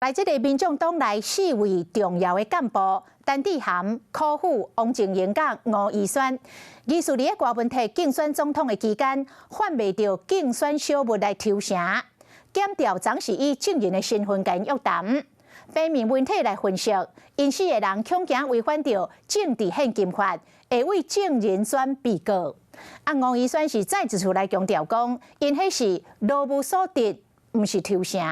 來這个民眾黨內四位重要的幹部，陳智菡、柯富、王靜瑩佮吳怡萱，疑似佇咧柯文哲競選總統的期間，販賣著競選小物來抽成，檢調總是以證人的身份共𪜶約談。平面媒體來分析，𪜶四个人恐驚違反著政治獻金法，會為證人轉被告。啊，吳怡萱是再一次來強調講，𪜶彼是勞務所得，毋是抽成。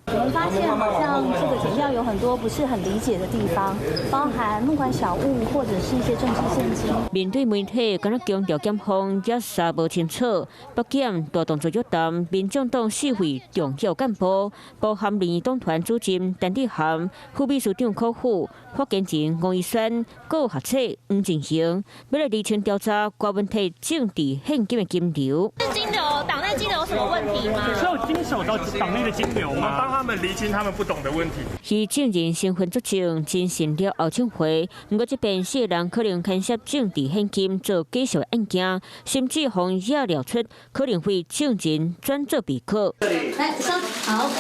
我們發現好像這個檢調有很多不是很理解的地方，包含募款小物或者是一些政治獻金。面對媒體，敢若強調檢方也查無清楚。北檢大動作約談民眾黨四位重要幹部，包含民意黨團主任陳智菡、副秘書長柯富、發言人吳怡萱、閣學者黃靜瑩，欲來釐清調查柯文哲政治獻金的金流。金流，黨內金流有什麼問題嗎？是有經手到黨內的金流嗎？幫他們釐清他們不懂的問題。以證人身份作證，偵審了後手回。毋過這邊四个人可能牽涉政治獻金做假數案件，甚至予惹料出可能會證人轉做被告。來，收好。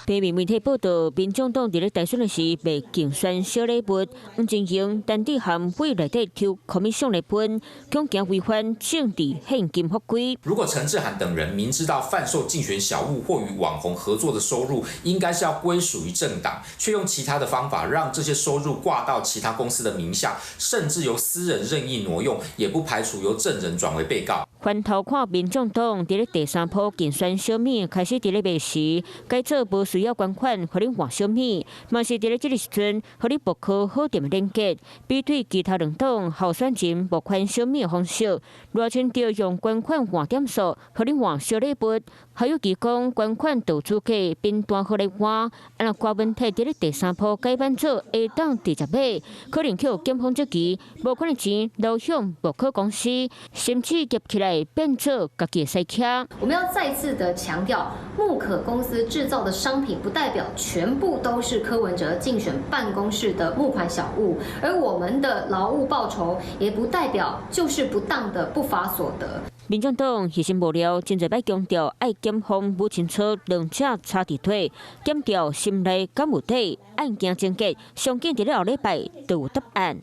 平面媒體報道，民眾黨佇咧大選的時賣競選小禮物，黃靜瑩、陳智菡為內底抽 commission 來分，恐驚違反政治獻金法規。如果陳智菡等人明知道販售競選小物或與網紅合作的收入應該是要歸屬於政黨，卻用其他的方法讓這些收入掛到其他公司的名下，甚至由私人任意挪用，也不排除由證人轉為被告。翻頭看民眾黨佇咧第三波競選小物開始佇咧賣時，改做無需要捐款，予你換小物，嘛是佇咧這个時陣，予你木可好店的連結，比對其他兩黨候選人募款小物的方式，偌親著用捐款換點數，予你換小禮物，還有提供捐款就有資格憑單號來換。啊，若柯文哲佇咧第三波改版做下當直接買，可能去予檢方質疑，募款的錢流向木可公司，甚至夾起來變做家己的私卡。我們要再次的強調，木可公司製造的商品不代表全部都是柯文哲競選辦公室的募款小物，而我們的勞務報酬也不代表就是不當的不法所得。民眾黨犧牲無聊，真濟擺強調愛檢方摸清楚兩者差佇佗，檢調心內敢有底，案件終結，上緊佇咧後禮拜就有答案。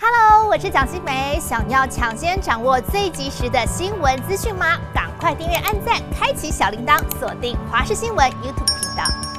Hello，我是蔣新梅，想要搶先掌握最及時的新聞資訊嗎？趕快訂閱、按讚、開啟小鈴鐺，鎖定華視新聞 YouTube 頻道。